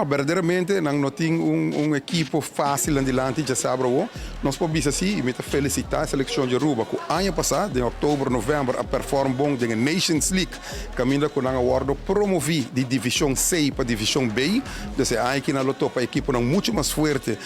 No, berdaderamente nan no tin un ekipo fásil adilanti djasabra awo. Nos por bisa si i mi ta felisitá e selekshon di Aruba ku aña pasá den òktober, novèmber a pèrfòrm bon den e Nations League kaminda ku nan a wòrdu promoví di divishon C pa divishon B. Dus e aña aki nan lo topa ekiponan muchu mas fuerte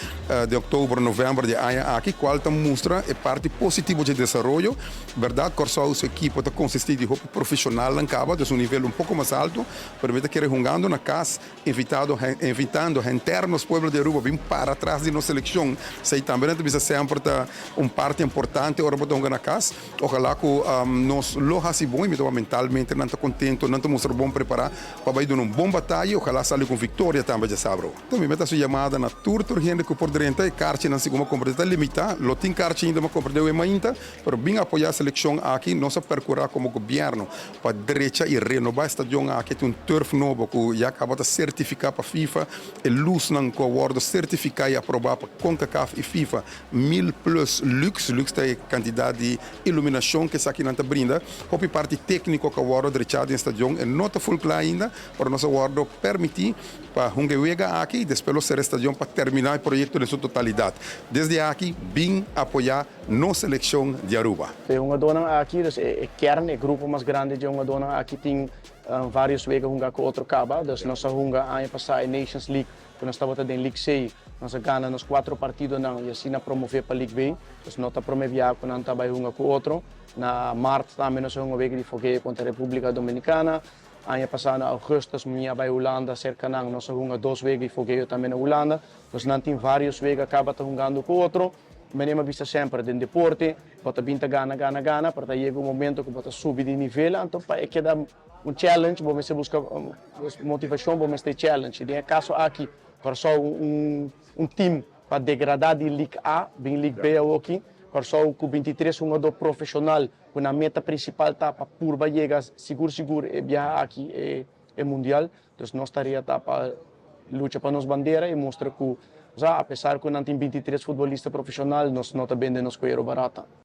den òktober, novèmber di e aña aki kual ta mustra e parti positivo dje desaroyo. Bèrdat Kòrsou su ekipo ta konsistí di hopi profeshonalnan kaba, dus un nivel un poko mas altu, pero mi ta kere hungando na kas Invitado invitando henter nos pueblo di Aruba bin para tras di nos seleccion. Esey tambe nan ta bisa semper ta un parti importante ora bo ta hunga na cas. Ojalá cu nos lo haci bon y mi ta wak mentalmente nan ta contento, nan ta mustra bon prepara pa bay duna un bon bataya y ojalá sali cu un victoria tambe djasabro. Mi meta su yamada na tur tur hende cu por drenta e carchinan segun bo comprende ta limita. Lo tin carchi ainda bo comprende awe mainta. Pero bin apoyá selekshon aki, nos a perkurá komo gobièrnu pa drecha i renobá e stadion aki. Tin un turf nobo ku ya kaba ta sertifiká pa FIFA. E lusnan ku a wòrdu sertifiká i aprobá pa Concacaf i FIFA, 1000 plus lux. Lux ta e kantidat di iluminashon ku esakinan ta brinda. Hopi parti tékniko ku a wòrdu drechá den e stadion. E no ta ful kla ainda, pero nos a wòrdu permití pa hunga e wega aki i despues lo sera e stadion pa terminá e proyekto den su totalidat. Desde aki bin apoyá nos seleccion di Aruba. E hungadónan aki, dus e kern, e grupo mas grandi dje hungadónan aki tin vários wega hunga ku otro kaba. Dus nos a hunga aña pasá e Nations League ku nos tabata den League C. Nos a gana nos kuatro partidonan i asina promové pa League B. Dus no ta promé bia ku nan ta bai hunga ku otro. Na mart tambe nos a hunga wega di fogeo kontra Repúblika Dominikana. Aña pasá na ougùstùs mi a bai Hulanda serka nan. Nos a hunga dos wega di fogeo tambe na Hulanda. Dus nan tin vários wega kaba ta hungando ku otro. Meneer a bisa semper, den deporte bo ta bin ta gana, gana, gana, pero ta yega un momento ku bo ta subi di nivel, anto pa e keda un challenge bo mester buska motivashon, bo mester challenge. I den e kaso aki Kòrsou un un team ku a degradá di League A bin League B awoki, Kòrsou ku 23 hungadó profeshonal ku nan meta prinsipal ta pa purba yega sigur sigur e biaha aki e e mundial. Dus nos tarea ta pa lucha pa nos bandera y mustra cu, osea, apesar cu nan tin 23 futbolista profesional, nos no ta bende nos cuero barata.